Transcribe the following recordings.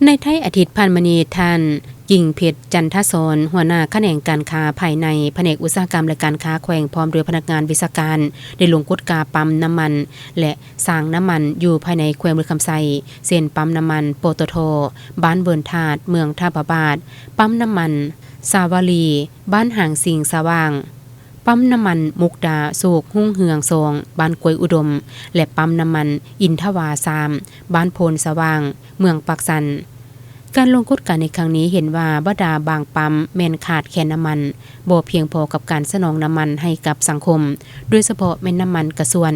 ໃນທ້າຍອາທິດຜ່ານມານີ້, ທ່ານ ກິ່ງເພັດ ຈັນທະສອນ, ຫົວໜ້າຂະແໜງການຄ້າພາຍໃນ ພະແນກອຸດສາຫະກຳ ແລະ ການຄ້າແຂວງ ພ້ອມດ້ວຍພະນັກງານວິຊາການ ໄດ້ລົງກວດກາປ້ຳນ້ຳມັນ ແລະ ຊາງນ້ຳມັນຢູ່ພາຍໃນແຂວງບໍລິຄຳໄຊ, ເຊັ່ນ ປ້ຳນ້ຳມັນ ປຕທ ບ້ານເວີນທາດ ເມືອງທ່າພະບາດ, ປ້ຳນ້ຳມັນ ສາວາລີ ບ້ານຫາງສິງສະຫວ່າງ, ປ້ຳນ້ຳມັນມຸກດາໂຊກຮຸ່ງເຮືອງສອງ ບ້ານກວຍອຸດົມ ແລະ ປ້ຳນ້ຳມັນອິນທະວາສາມ ບ້ານໂພນສະຫວ່າງ ເມືອງປາກຊັນ. ການລົງກວດກາໃນຄັ້ງນີ້ເຫັນວ່າ ບັນດາບາງປ້ຳແມ່ນຂາດແຄນນ້ຳມັນ, ບໍ່ພຽງພໍກັບການສະໜອງນ້ຳມັນໃຫ້ກັບສັງຄົມ, ໂດຍສະເພາະແມ່ນນ້ຳມັນກະຊວນ.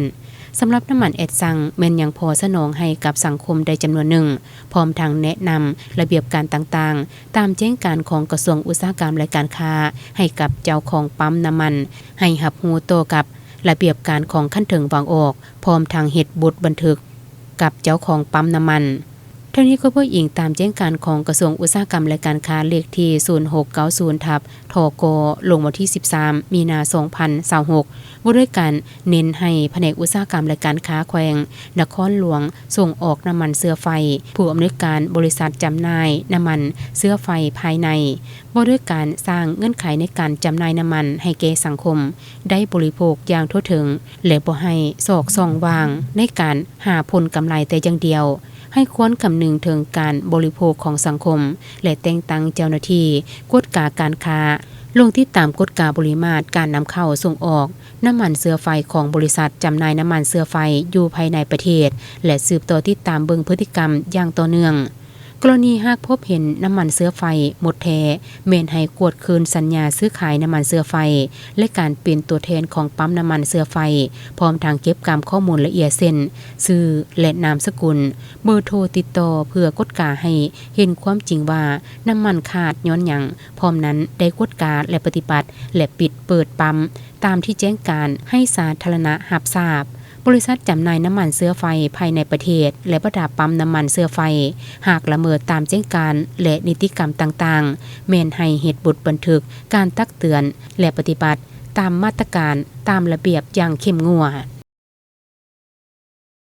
ສຳລັບນ້ຳມັນແອັດຊັງແມ່ນຍັງພໍສະໜອງໃຫ້ກັບສັງຄົມໄດ້ຈຳນວນໜຶ່ງ, ພ້ອມທັງແນະນຳລະບຽບການຕ່າງໆ ຕາມແຈ້ງການຂອງກະຊວງອຸດສາຫະກຳ ແລະ ການຄ້າ ໃຫ້ກັບເຈົ້າຂອງປ້ຳນ້ຳມັນ ໃຫ້ຮັບຮູ້ຕໍ່ກັບລະບຽບການຂອງຂັ້ນເທິງວາງອອກ, ພ້ອມທັງເຮັດບົດບັນທຶກກັບເຈົ້າຂອງປ້ຳນ້ຳມັນ. ທັງນີ້ກໍເພື່ອອີງຕາມແຈ້ງການຂອງກະຊວງອຸດສາຫະກຳ ແລະ ການຄ້າ ເລກທີ ສູນຫົກເກົ້າສູນ ທັບ ທກ ລົງວັນທີ ສິບສາມ ມີນາ ສອງພັນຊາວຫົກ ວ່າດ້ວຍການເນັ້ນໃຫ້ພະແນກອຸດສາຫະກຳ ແລະ ການຄ້າແຂວງນະຄອນຫຼວງ ສົ່ງອອກນ້ຳມັນເຊື້ອໄຟ, ຜູ້ອຳນວຍການບໍລິສັດຈຳໜ່າຍນ້ຳມັນເຊື້ອໄຟພາຍໃນ ວ່າດ້ວຍການສ້າງເງື່ອນໄຂໃນການຈຳໜ່າຍນ້ຳມັນໃຫ້ແກ່ສັງຄົມໄດ້ບໍລິໂພກຢ່າງທົ່ວເຖິງ ແລະ ບໍ່ໃຫ້ຊອກຊ່ອງວ່າງໃນການຫາຜົນກຳໄລແຕ່ຢ່າງດຽວ, ໃຫ້ຄວນຄຳນຶງເຖິງການບໍລິໂພກຂອງສັງຄົມ ແລະ ແຕ່ງຕັ້ງເຈົ້າໜ້າທີ່ກວດກາການຄ້າ ລົງຕິດຕາມກວດກາປະລິມາດການນຳເຂົ້າສົ່ງອອກນ້ຳມັນເຊື້ອໄຟຂອງບໍລິສັດຈຳໜ່າຍນ້ຳມັນເຊື້ອໄຟຢູ່ພາຍໃນປະເທດ ແລະ ສືບຕໍ່ຕິດຕາມເບິ່ງພຶດຕິກຳຢ່າງຕໍ່ເນື່ອງ. ກໍລະນີຫາກພົບເຫັນນ້ຳມັນເຊື້ອໄຟໝົດແທ້, ແມ່ນໃຫ້ກວດຄືນສັນຍາຊື້ຂາຍນ້ຳມັນເຊື້ອໄຟ ແລະ ການເປັນຕົວແທນຂອງປ້ຳນ້ຳມັນເຊື້ອໄຟ, ພ້ອມທັງເກັບກຳຂໍ້ມູນລະອຽດເຊັ່ນ ຊື່ ແລະ ນາມສະກຸນ, ເບີໂທຕິດຕໍ່ ເພື່ອກວດກາໃຫ້ເຫັນຄວາມຈິງວ່ານ້ຳມັນຂາດຍ້ອນຫຍັງ, ພ້ອມນັ້ນໄດ້ກວດກາ ແລະ ປະຕິບັດ ແລະ ປິດເປີດປ້ຳຕາມທີ່ແຈ້ງການໃຫ້ສາທາລະນະຮັບຊາບ. ບໍລິສັດຈຳໜ່າຍນ້ຳມັນເຊື້ອໄຟພາຍໃນປະເທດ ແລະ ບັນດາປ້ຳນ້ຳມັນເຊື້ອໄຟ ຫາກລະເມີດຕາມແຈ້ງການ ແລະ ນິຕິກຳຕ່າງໆ ແມ່ນໃຫ້ເຮັດບົດບັນທຶກການຕັກເຕືອນ ແລະ ປະຕິບັດຕາມມາດຕະການຕາມລະບຽບຢ່າງເຂັ້ມງວດ.